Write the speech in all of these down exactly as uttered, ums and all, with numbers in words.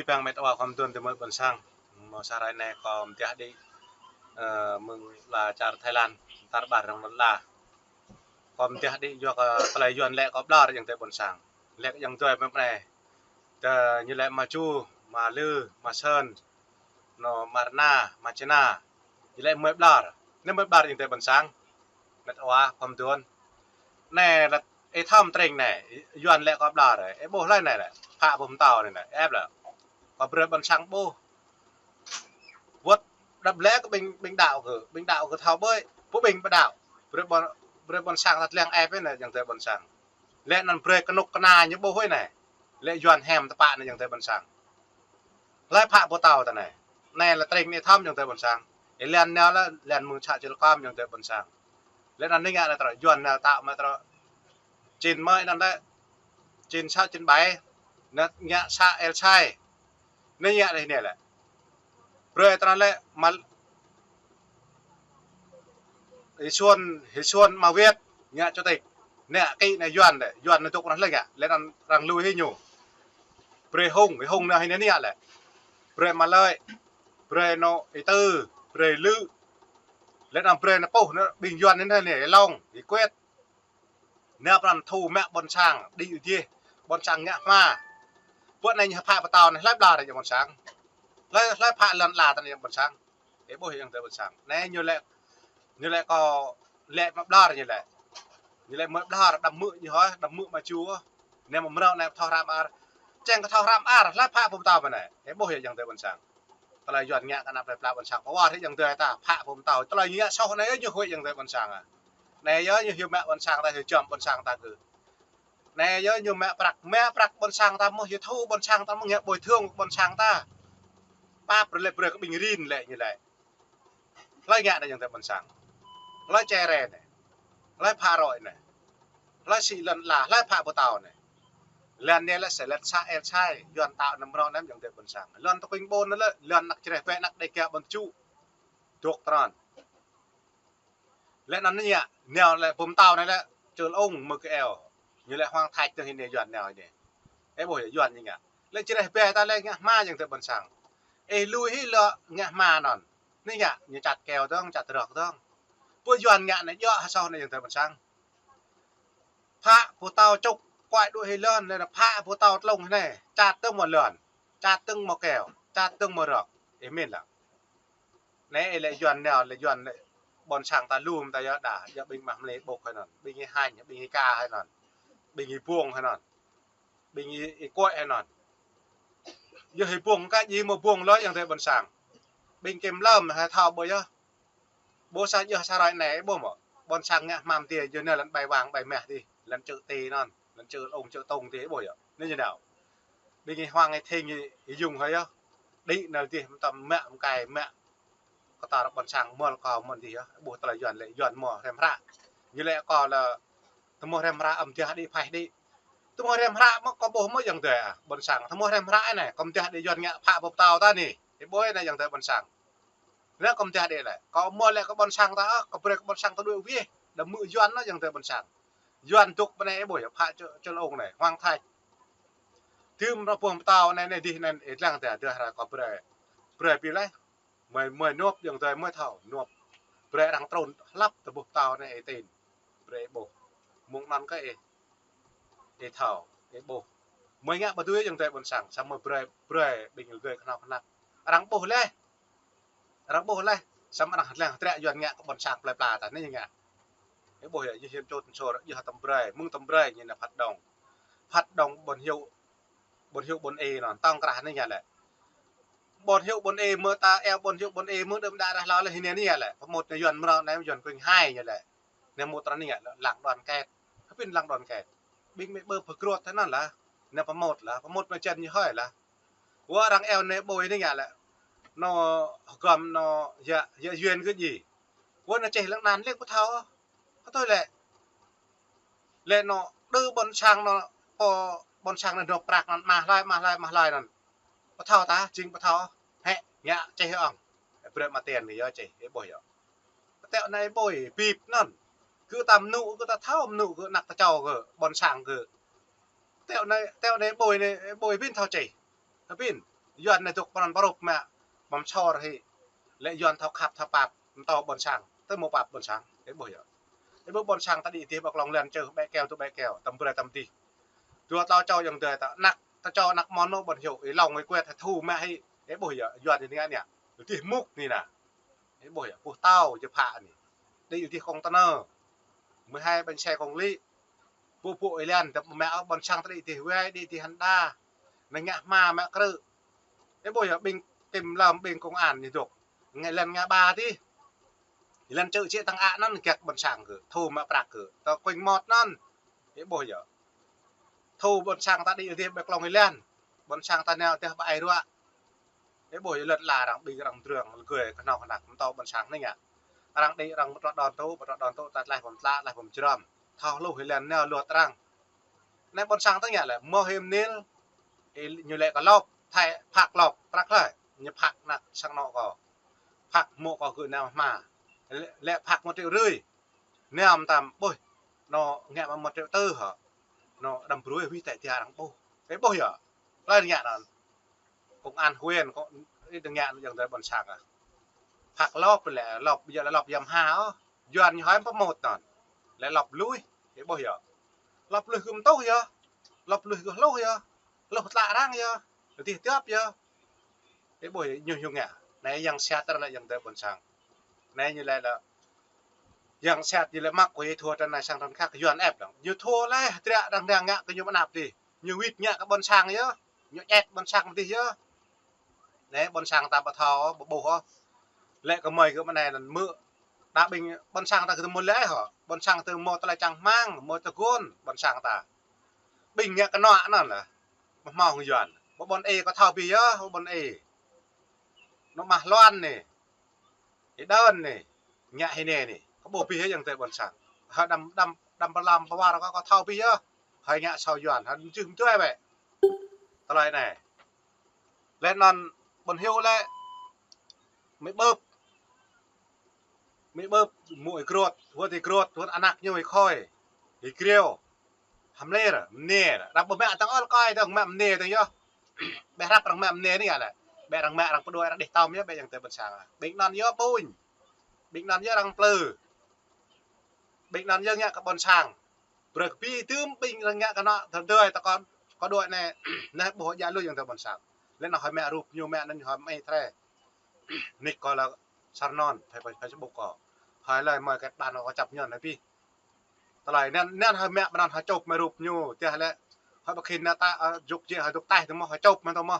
Păng met wa khom tuan tơmơi ƀôn sang. Mơ̆ sa hrơi anai khom tiah đĭ, ơ, mơ̆ng la čar Thái Lan, tar ƀar răng la. Khom tiah đĭ yua kơ tơlơi Yuan lĕ kơ ƀlŏr ayŏng adơi ƀôn sang. Lĕ ayŏng adơi mơ̆ anai. Tơ ñu lĕ ma Chu, ma Lư, ma Sơn, nô ma Rna, ma Čina. Ñu lĕ mơi ƀlŏr. Anai mơi ƀlŏr ayŏng adơi ƀôn sang. Met wa khom tuan. Anai lĕ ih thâo treng anai, Yuan lĕ kơ ƀlŏr, ih ƀuh lơi anai lĕ, phă ƀuh mtao anai lĕ, ĕp lĕ. Kơ brơi ƀôn sang ƀuh. Wơ̆t đăp lĕ kơ ƀing, ƀing đaŏ kơ, ƀing đaŏ kơ thâo ƀơi, pô ƀing pơđaŏ. Brơi ƀôn, brơi ƀôn sang tơlăng ĕp anai ayŏng adơi ƀôn sang. Lĕ anŭn brơi kơnuk kơna ñu ƀuh anai. Lĕ Yuan hĕm tơpă anai ayŏng adơi ƀôn sang. Lơi phă pơtao ta anai. Anai lĕ treng anai thâo ayŏng adơi ƀôn sang. Ih lĕ anai lĕ, lĕ mơ̆ng čă čil kơm ayŏng adơi ƀôn sang. Lĕ anŭn anai ngă lĕ trŏ, Yuan anai tao mă trŏ. Čin mơi anŭn lĕ. Čin sa čin bai. Anai ngă sa el sai. Anai ngă lĕ anai lĕ. Brơi ta anŭn lĕ mal Hisuan, Hisuan ma Việt, ngă chủ tịch. Anai kơ anai Yuan lĕ, Yuan anai dŏ rah lĕ ngă, lĕ anŭn răng lui hĭ ñu. Brơi Hùng, Hùng anai hĭ anai ngă lĕ. Brơi ma Lợi, brơi nô Y Tư, brơi Lư. Lĕ anŭn brơi anai pô, anai ƀing Yuan anai anai, Y Long, Y Quyết. Anai pran thu mă ƀôn sang, đĭ ư dih, ƀôn sang ngă hma. Pô anai ñu phă pơtao anai, lơi ƀlŏr ayŏng ƀôn sang. Lơi, lơi phă lŏn la ta anai ayŏng ƀôn sang. Ih ƀuh ayŏng adơi ƀôn sang. Anai ñu lĕ, ñu lĕ kơ lĕ mă ƀlŏr ñu lĕ. Ñu lĕ mơi ƀlŏr đăm mư̆ ñu hơi, đăm mư̆ ma Chu. Anai mơ̆ mrâo anai thâo hrăm ar. Čeng kơ thâo hrăm ar, lơi phă pơtao anai. Ih ƀuh ayŏng adơi ƀôn sang. Tơlơi Yuan ngă kơ anăp plơi pla ƀôn sang. Pơwar ayŏng adơi ta, phă pơtao. Tơlơi ngă soh anai ñu huĭ ayŏng adơi ƀôn sang ah. Anai yơh ñu hyu mă ƀôn sang ta, hyu čăm ƀôn sang ta kơ. Anai yơh ñu mă prăk, mă prăk ƀôn sang ta mơ̆, hyu thu ƀôn sang ta mơ̆, ngă bồi thường ƀôn sang ta. Pap brơi lĕ brơi kơ ƀing rin lĕ ñu lĕ. Lơi ngă anai ayŏng adơi ƀôn sang. Lơi čere anai. Lơi phă roi anai. Lơi sĭ lŏn la, lơi phă pơtao anai. Lŏn anai lĕ sa lĕ sa el sai, Yuan tao anai mrâo anai ayŏng adơi ƀôn sang. Lŏn tơkuing ƀôn anai lĕ, lŏn anăk čreh bĕ anăk Đêga ƀôn ču. Dŏ trơn. Lĕ anŭn anai ngă, nao lĕ pơm tao anai lĕ, čơl ung mơ̆ kơ eo. Ñu lĕ Hoàng Thạch tơ̆ng hĭ anai Yuan nao hĭ anai. Ih ƀuh ayŏng Yuan ñu ngă. Lĕ čreh bĕ ta lĕ ngă hma ayŏng adơi ƀôn sang. Ih lui hĭ lŏ ngă hma anŭn. Anai ngă, ñu čăt keo dơ̆ng, čăt rơ̆k dơ̆ng. Pô Yuan ngă anai djơ̆ ha soh anai ayŏng adơi ƀôn sang. Phă pơtao čŭk, kuai đuaĭ hĭ lŏn, lĕ phă pơtao tlông hĭ anai, čăt dơ̆ng mơ̆ lŏn, čăt dơ̆ng mơ̆ keo, čăt dơ̆ng mơ̆ rơ̆k. Ih min lăng. Anai ih lĕ Yuan nao, lĕ Yuan lĕ ƀôn sang ta lum ta yơh đa, yơh ƀing mah mlei ƀôk hĭ anŭn, ƀing ih hañ, ƀing ih ka hĭ anŭn, ƀing ih buông hĭ anŭn, ƀing ih, ih kuai hĭ anŭn. Yơh ih buông kơ ih mơ̆ buông lơi ayŏng adơi ƀôn sang. Ƀing kĕm lơm hĭ thâo ƀơi yơh. Ƀuh sa yơh sa hrơi anai, ih ƀuh mơ̆. Ƀôn sang ngă hmam tiê, yơh anai lŏn bai wang, bai mah dih, lŏn čư̆ ti anŭn, lŏn čư̆ ung čư̆ tông dih, ih ƀuh yơh. Anai ñu nao. Ƀing ih Hoàng ih Thêng ih, ih Dung hơi yơh. Đĭ anai dih mơtam mă mơkai mă. Kơ tar ƀôn sang mơ̆l kơ mơ̆n dih yơh. Ih ƀuh tơlơi Yuan lĕ, Yuan mơ̆ hrăm hră. Ñu lĕ kơ lĕ tơmơi hrăm hră amăng tiah đĭ phaih đĭ. Tơmơi hrăm hră mơ̆ kơ ƀuh mơ̆ ayŏng adơi ah. Ƀôn sang, tơmơi hrăm hră anai, kơ amăng tiah đĭ Yuan ngă phă pơtao ta anai. Ih ƀuh anai ayŏng adơi ƀôn sang. Lĕ kơ amăng tiah đĭ lĕ. Kơ mơ̆ lĕ kơ ƀôn sang ta ah, kơ brơi kơ ƀôn sang ta đuaĭ wih. Đăm mư̆ Yuan anŭn ayŏng adơi ƀôn sang. Yuan dŏ pơ anai ih ƀuh yơh, phă čơ, čơl ung anai, Hoàng Thạch. Tơm ră pơm pơtao anai, anai dih anai, ih lăng tơdah, tơdah ră kơ brơi. Brơi pi lĕ. Mơi, mơi nộp ayŏng adơi mơi thâo, nộp. Brơi arăng trŭn hlăp tơƀuh pơtao anai ih tin. Brơi ih ƀuh. Mơ̆ng anŭn kơ ih, ih thâo, ih ƀuh. Mơi ngă ƀu dưi ayŏng adơi ƀôn sang, samơ̆ brơi, brơi ƀing gơ̆ kơnuk kơna. Arăng ƀuh leh. Arăng ƀuh leh, samơ̆ arăng lăng trĕ Yuan ngă kơ ƀôn sang plơi pla ta anai ngă. Ih ƀuh yơh, yơh hiam čut sôr, yơh tơm brơi, mơ̆ng tơm brơi ñu anai Phát Động. Phát Động ƀôn Hiu, ƀôn Hiu ƀôn ê anŭn, tŏng krah anai ngă lĕ. Ƀôn Hiu ƀôn ê mơ̆ ta, eo ƀôn Hiu ƀôn ê mơ̆ đơ̆m đă rah lao lĕ hĭ anai ngă lĕ. Pơmŭt anai Yuan mrâo anai Yuan kuing hai ngă lĕ. Anai mŭt arăng anai ngă lĕ, lăng đoàn kết. Hơpin lăng đoàn kết. Ƀing mơi ƀơ pơgrot tơ anŭn lah. Anai pơmŭt lah, pơmŭt mơi čen ñu hơi lah. Wơ̆t arăng eo anai ƀôi anai ngă lĕ. Nô hơgŏm nô yă, yă Yuan kơ djai. Wơ̆t anai čeh lăng anăn lĕ ƀu thâo. Hơtui lĕ. Lĕ nô đơ ƀôn sang nô, pô ƀôn sang nô nộp prăk anŭn mah hlơi, mah hlơi, mah hlơi anŭn. Ƀu thâo ta, jing ƀu thâo. Hĕ, ngă čeh ŏng. Brơi mă tiền kơ yơh čeh, ih ƀuh yơh. Tơl anai ƀôi, bip anŭn. Kơ ta mơnŭ, kơ ta thâo mơnŭ, kơ anăk ta čô, kơ ƀôn sang, kơ. Tơl anai, tơl anai ƀôi anai, ƀôi pin thâo čeh. Hơpin. Yuan anai dŏ pran pơrŭp mă, măm sor hĭ. Lĕ Yuan thâo khăp thâo pap, mtâo ƀôn sang. Tơ mơ̆ pap ƀôn sang, ih ƀuh yơh. Ih ƀuh ƀôn sang ta đĭ dih ƀơi klŏng lăn čư̆ ƀĕ keo tơ ƀĕ keo, tăm brơi tăm dih. Dua tlâo čô ayŏng adơi ta, anăk, ta čô anăk mơnuih ƀôn hyu, ih lŏng ih kuet, thu mă hĭ, ih ƀuh yơh, Yuan anai ngă anai. Dih mŭk anai nă. Ih ƀuh yơh, puh tâo jơphă anai. Đĭ dih kông tơnơ. Mơ̆ hai ƀañ xe kông lĭ. Pŭ pŭ ih lăn, tơ mă ƀôn sang ta đĭ dih wai, đĭ dih hăn đa. Anai ngă hma mă krư̆. Ih ƀuh yơh, ƀing kiểm lâm, ƀing công an anai dŏ. Ngă lăn ngă ba dih. Ih lăn čư̆ čĕ tăng ă anŭn gak ƀôn sang kơ. Thu mă prăk kơ. Tơ kuing mot anŭn. Ih ƀuh yơh. Thu ƀôn sang ta đĭ dih ƀơi klŏng ih lăn. Ƀôn sang ta nao dih ƀơi ai ruă. Ih ƀuh yơh lăn ala arăng ƀing arăng drơng lơgơi kơnong kơnăk mtâo ƀôn sang anai ngă. Arăng đĭ arăng mơtrŏ đon tŭ, mơtrŏ đon tŭ, ta tlaih pơm tla, tlaih pơm jrŏm. Thâo hluh ih lăn nao luăt arăng. Anai ƀôn sang ta ngă lĕ, mơ̆ hĭ mơnil, ih ñu lĕ kơ lŏp, thai phak lŏp, prăk hlơi, ñu phak anăk sang anŏ kâo. Phak mô̆ kâo gơ̆ nao hma. Lĕ, lĕ phak một triệu rưỡi. Nao mơtam, ƀuh, anŏ ngă mă một triệu tư hă. Anŏ đăm brui wih tĕ tia arăng ƀuh. Ih ƀuh yơh. Hlơi ngă anŭn. Công an huyện, kơ ih ngă anŭn ayŏng adơi ƀôn sang ah. Phak lŏp lĕ, lŏp, ƀiă lĕ lŏp yăm ha ôh. Yuan ñu hơi pơmot anŭn. Lĕ lŏp lui, ih ƀuh yơh. Lŏp lui kơ mtuh yơh. Lŏp lui kơ hluh yơh. Hluh tlă arăng yơh. Dih tiăp yơh. Ih ƀuh yơh, ñu hyu ngă. Anai yang siat tơ anai ayŏng adơi ƀôn sang. Anai ñu lĕ lĕ. Yang siat ñu lĕ mă kơ ih thua tơ anai sang tơnă khăk Yuan ĕp dong. Ñu thua lĕ, triă arăng arăng ngă kơ ñu mơnăp dih. Ñu wĭt ngă kơ ƀôn sang yơh. Ñu čĕt ƀôn sang dih yơh. Anai ƀôn sang ta ƀu thâo, ƀu ƀuh ôh. Lĕ kơ mơi kơ mơnai anŭn mơ̆. Đa ƀing ƀôn sang ta kơ tơ mơ̆ lĕ hă. Ƀôn sang tơ mơ̆ tơlơi čang hmang, mơ̆ tơgŭn ƀôn sang ta. Ƀing ngă kơ anŏ anŭn lah. Ƀu hmâo hăng Yuan. Ƀu ƀôn ih kơ thâo bih yơh, ƀu ƀôn ih. Anŏ mah luan anai. Ih đon anai. Ngă hĭ anai anai. Kơ ƀuh bih yơh ayŏng adơi ƀôn sang. Hă đăm, đăm, đăm pơlam pơwar kơ, kơ thâo bih yơh. Hơi ngă sâo Yuan, hă mjưh mjuai bĕ. Tơlơi anai. Lĕ anŭn ƀôn hyu lĕ. Mĭ ƀơ̆p. Mĭ ƀơ̆p, mŭ ih grot, wơ̆t ih grot, wơ̆t anăk ñu ih khôi. Ih griêu. Hăm lĕ ră, mơnê ră. Ră ƀu mă tăng ôl kơi tăng mă mơnê tăng yơh. Ƀĕ hrăp arăng mă mơnê anai ngă lĕ. Ƀĕ arăng mă arăng pơđuaĭ arăng đih tơm yơh, ƀĕ ayŏng adơi ƀôn sang. Ƀing anŭn yơh ƀuñ. Ƀing anŭn yơh arăng plư. Ƀing anŭn yơh ngă kơ ƀôn sang. Brơi kơ ƀing tơm ƀing arăng ngă kơ anŏ tơdơi ta kơ, kơ đuaĭ anai. Anai ƀuh djă lui ayŏng adơi ƀôn sang. Lĕ anŭn hơi mă rup ñu mă anŭn hơi mă ih trĕ. Nick kâo lĕ Sarnon, phai, phai, Facebook kâo. Hơi lơi mơi kĕt ƀan kâo čăp ñŭn hơi bih. Tơlơi anŭn, anŭn hơi mă ƀơnăn hơi čŏp mă rup ñu, tiah lĕ. Hơi ƀu khĭn anai ta, ơ, juk jĕ hơi dŏ taih tơ mơ̆, hơi čŏp mă tơ mơ̆.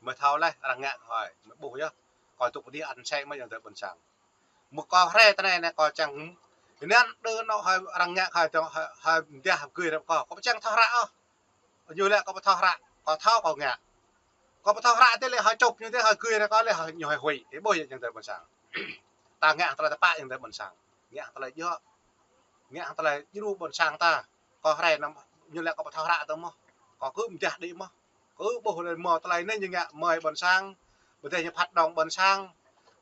Mơi thâo lĕ, arăng ngă hơi, mơi ƀuh yơh. Kâo dŏ dih ăn sĕ mơi ayŏng adơi ƀôn sang. Mơ̆ kâo hrĕ tơ anai anai kâo čang, anŭn đơ anŏ hơi arăng ngă hơi, hơi, hơi mơdah gưi ră kâo. Kâo ƀu čang thâo hră ôh. Ñu lĕ kâo ƀu thâo hră, kâo thâo kâo ngă. Kâo ƀu thâo hră tơ lĕ hơi čŏp ñu tơ hơi gưi ră kâo lĕ hơi ñu hơi huĭ. Ih ƀuh yơh ayŏng adơi ƀôn sang. Ta ngă tơlơi tơpă ayŏng adơi ƀôn sang. Ngă tơlơi djơ̆. Ngă tơlơi djru ƀôn sang ta. Kâo hrĕ anŭn ñu lĕ kâo ƀu thâo hră tơ mơ̆. Kâo kơ mơdah đĭ mơ̆. Kơ ƀuh lĕ mơ̆ tơlơi anai ñu ngă mơi ƀôn sang. Ƀu djơ̆ ñu phat đong ƀôn sang.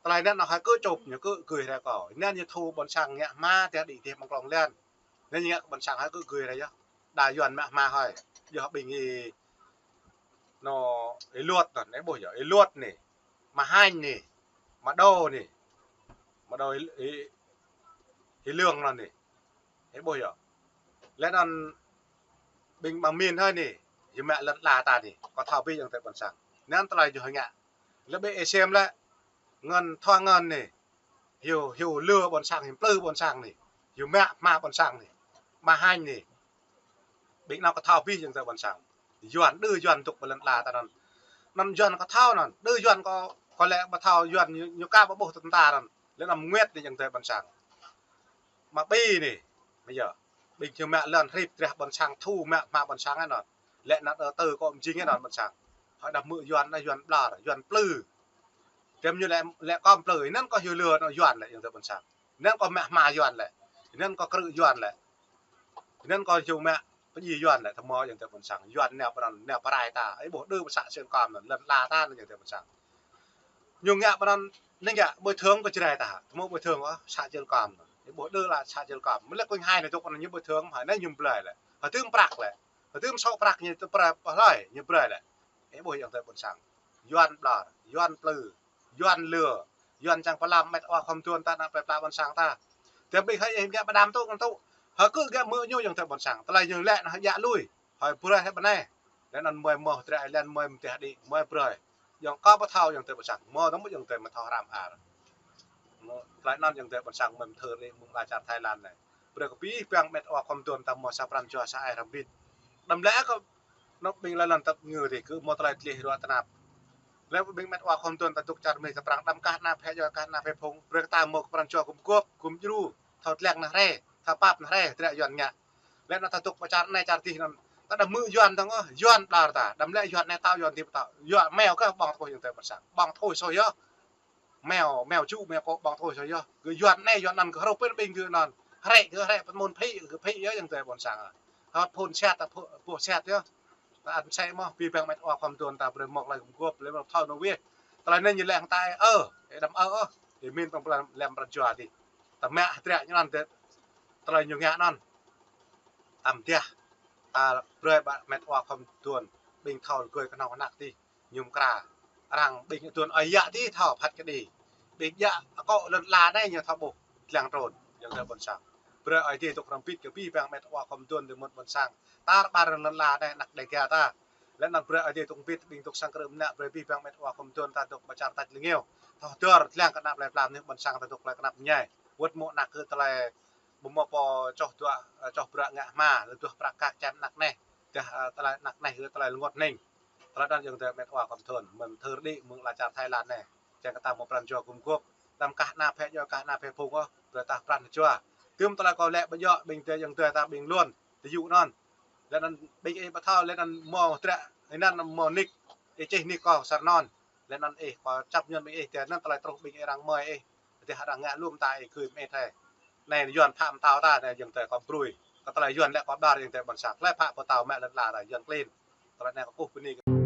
Tơlơi anŭn anŏ hơi kơ čŏp ñu kơ gưi ră kâo. Anŭn ñu thu ƀôn sang ngă hma tiah đĭ dih mơ̆ng klŏng lăn. Anŭn ñu ngă kơ ƀôn sang hơi kơ gưi ră yơh. Đa Yuan mă hma hơi. Yơh ƀing ih anŏ ih Luăt anŭn, ih ƀuh yơh, ih Luăt anai. Mă Hanh anai. Mă Đô anai. Mă Đô ih, ih, ih Lương anŭn anai. Ih ƀuh yơh. Lĕ anŭn ƀing mă min hơi anai. Yơh mă lăn ala ta anai. Kâo thâo bih ayŏng adơi ƀôn sang. Anŭn tơlơi yơh ngă. Lĕ ƀĕ ih sem lĕ. Ngăn thoa ngăn anai. Hyu, hyu lơ ƀôn sang, hyu plư ƀôn sang anai. Hyu mă hma ƀôn sang anai. Mă Hanh anai. Ƀing anŭn kâo thâo bih ayŏng adơi ƀôn sang. Yuan, đơ Yuan dŏ ƀơi lăn ala ta anŭn. Anŭn Yuan kâo thâo anŭn. Đơ Yuan kâo, kâo lĕ ƀu thâo Yuan ñu, ñu ka ƀu ƀuh tơnta anŭn. Lĕ anŭn Nguyệt anai ayŏng adơi ƀôn sang. Mă Bi anai. Mă yơh. Ƀing hyu mă lăn hrip drah ƀôn sang thu mă hma ƀôn sang anŭn. Lĕ anŭn đơ tơ kâo mjing anŭn ƀôn sang. Hơi đah mơ̆ Yuan, đah Yuan ƀlŏr, Yuan plư. Tơm ñu lĕ, lĕ kâo plư, anŭn kâo hyu lơ anŏ Yuan lĕ ayŏng adơi ƀôn sang. Anŭn kâo mă hma Yuan lĕ. Anŭn kâo krư̆ Yuan lĕ. Anŭn kâo hyu mă pơdjai Yuan lĕ, tơ mơ̆ ayŏng adơi ƀôn sang. Yuan nao pơ anŭn, nao pơrai ta. Ih ƀuh đơ pơ să Siêng Kơm anŭn, lăn ala ta anŭn ayŏng adơi ƀôn sang. Ñu ngă pơ anŭn, anai ngă bồi thường kơ Jrai ta. Tơ mơ̆ bồi thường ôh, să Siêng Kơm anŭn. Ih ƀuh đơ lă să Siêng Kơm. Mơ̆ lĕ kuing hai anai dŏ pơ anŭn ñu bồi thường, hai anai ñu brơi lĕ. Hơi tơm prăk lĕ. Hơi tơm sŏ prăk ñu tơ prăk pơhlơi, ñu brơi lĕ. Ih ƀuh ayŏng adơi ƀôn sang. Yuan ƀlŏr, Yuan plư, Yuan lơ, Yuan čang pơlăm mĕt wa khŏm tuan ta ană plơi pla ƀôn sang ta. Tơdah ƀing hơi ih ngă pơđam tŭ ngăn tŭ. Hơi kơ ngă mơ̆ ñu ayŏng adơi ƀôn sang. Tơlơi ñu lĕ anŭn hơi djă lui. Hơi brơi hơi bơnai. Lĕ anŭn mơi mơ̆ trĕ lĕ mơi mơ̆ teh đĭ, mơi brơi. Ayŏng kơ pơthâo ayŏng adơi ƀôn sang. Mơ̆ tơmŭ ayŏng adơi mơ̆ thâo hrăm ar. Tơlơi anŭn ayŏng adơi ƀôn sang mơi mơ̆ thâo rĭ mơ̆ng ala čar Thái Lan anai. Brơi kơ abih bang mĕt wa khŏm tuan ta mơ̆ sa pran jua sa ai hrăm bit. Đăm lĕ kơ anŏ ƀing lơi lŏn tăp ngư tih kơ mơ̆ tơlơi tlih ruă tơnap. Lĕ ƀing mĕt wa khŏm tuan ta dŏ čar mih ta prăng đăm kah ană phe jua kah ană phe phung. Brơi kơ ta mơ̆ kơ pran jua gum gŏp, gum djru, thâo tlĕng ană hrĕ, thâo pap ană hrĕ, trĕ Yuan ngă. Lĕ anŭn ta dŏ pơ čar anai čar tih anŭn. Ta đăm mơ̆ Yuan tơ̆ng ôh, Yuan ƀlŏr ta. Đăm lĕ Yuan anai tao Yuan tih pơtao. Yuan meo kơ ƀơ̆ng tơkuh ayŏng adơi ƀôn sang. Ƀơ̆ng tơkuh soh yơh. Meo, meo ču, meo kŏ ƀơ̆ng tơkuh soh yơh. Kơ Yuan anai, Yuan anŭn kơ hrŏp pơ ƀing gơ̆ anŭn. Hrĕ gơ̆ hrĕ pơmŭn phĭ, gơ̆ phĭ yơh ayŏng adơi ƀôn sang. Hơ̆t phŭn siat, ta phŭ-, phŭn siat yơh. Ta ăn sĕ mơ̆, abih bang mĕt wa khŏm tuan ta brơi mơ̆ tơlơi gum gŏp, lĕ mơ̆ thâo nô wih. Tơlơi anai ñu lĕ hăng ta ơ, ơ, ih đăm ơ, ơ. Ih min păng pơlăm lĕm pran jua tih. Ta mă hơdră ñu anŭn tơlơi ñu ngă anŭn. Tăm dah. Ta brơi ƀă mĕt wa khŏm tuan. Ƀing thâo rơgơi kơnong kơnăk tih. Ñu mơkra. Arăng ƀing tuan ơi yă tih thâo phat kơđi. Ƀing djă akŏ lŏn ala anai ñu thâo ƀuh. Tlăng trôn. Ayŏng adơi ƀôn sang. Brơi Ơi Adai dŏ hrŏm bit kơ abih bang mĕt wa khŏm tuan tơ mŭt ƀôn sang. Tar ƀar lŏn ala anai anăk Dêga ta. Lĕ anŭn brơi Ơi Adai dŏ bit ƀing dŏ sang krư̆ mơnă brơi abih bang mĕt wa khŏm tuan ta dŏ pơ čar tač lơngiêu. Thâo dơr tlăng kơ ană plơi pla mơnuih ƀôn sang ta dŏ tơlơi kơnăp mơñai. Wơ̆t mơ̆ anăk kơ tơlơi ƀu mơ̆ pô čoh dua, čoh bruă ngă hma, lĕ duah prăk kăk čem anăk anai. Dah, ơ, tơlơi anăk anai, tơlơi lơngot hning. Tơlơi anŭn ayŏng adơi mĕt wa khŏm tuan, mơ̆ thâo rĭ mơ̆ng ala čar Thái Lan anai. Čang kơ ta mơ̆ pran jua gum gŏp. Đăm kah ană phe jua kah ană phe phung ôh, brơi ta pran jua. Tơm tơlơi kâo lĕ ƀơi djŏ ƀing adơi ayŏng adơi ta ƀing lŏn, tơyŭ anŭn. Lĕ anŭn ƀing ih pơthâo, lĕ anŭn mơ̆ trĕ, lĕ anŭn mơ̆ nik, ih čih nik kâo sar anŭn. Lĕ anŭn ih kâo čăp ñŭn ƀing ih, tơdah anŭn tơlơi truh ƀing ih arăng mơi ih. Tơdah arăng ngă lŏm ta ih gơ̆ mơit hĕ. Anai Yuan phă mơtao ta, anai ayŏng adơi kâo brơi. Kơ tơlơi Yuan lĕ kâo ƀlŏr ayŏng adơi ƀôn sang. Tơlơi phă pơtao mă lŏn ala ta Yuan klin. Tơlơi anai kâo kơkuh bơni.